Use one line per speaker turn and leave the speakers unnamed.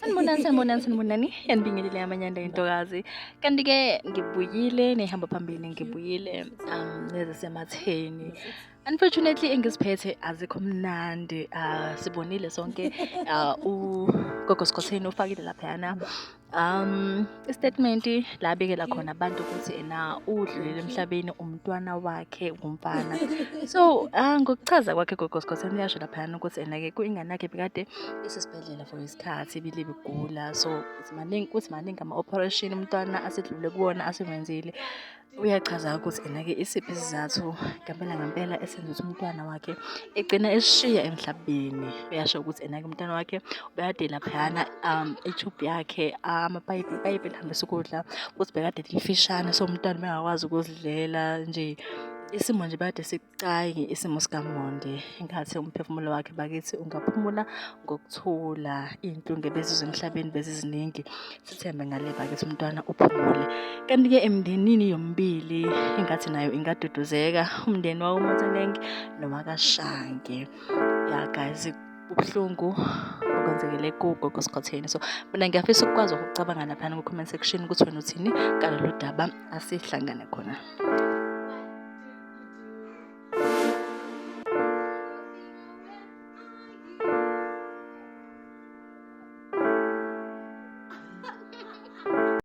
Sanibonani, sanibonani, sanibonani. Yanibingelele amanyanda entokazi. Kanti-ke ngibuyile nehamba phambili ngibuyile nezisematheni. Unfortunately engiziphethe azikho mnandi. Sibonile sonke uGogo Skhotheni ufakile laphayana istatement la abikela khona abantu ukuthi ena udlulile emhlabeni umntwana wakhe womfana. So ngokuchaza kwakhe Gogo Skhotheni uyasho laphayana ukuthi ena-ke ingane yakhe bekade isesibhedlela for isikhathi ibile ibigula so maningi kuthi maningi ama-operation umntwana asedlule kuwona asewenzile. Uyachaza ukuthi ena-ke isiphi isizathu ngempela ngempela esenza ukuthi umntwana wakhe egcina esishiya emhlabeni. Uyasho ukuthi ena-ke umntwana wakhe ubekade laphayana i-tube yakhe amapayipi ipayipi elihambisa ukudla futhi bekade lifishane so umntwana ubengakwazi ukuzidlela nje. Isimo nje bekade Bucayi isimo sikaMondi engathi umphefumulo wakhe bakithi ungaphumula ngokuthula. Iy'nhlungu ebezizwa emhlabeni beziziningi, sithembe ngale bakithi umntwana uphumule. Kanti-ke emndenini yomibili engathi nayo ingaduduzeka, umndeni wakoMotsoeneng nowakaShange. Ya guys, kubuhlungu okwenzekele kugogo Skhotheni. So mina ngiyafisa ukukwazi ukucabanga laphana ku-comment section ukuthi wena uthini ngalolu daba, asihlangane khona.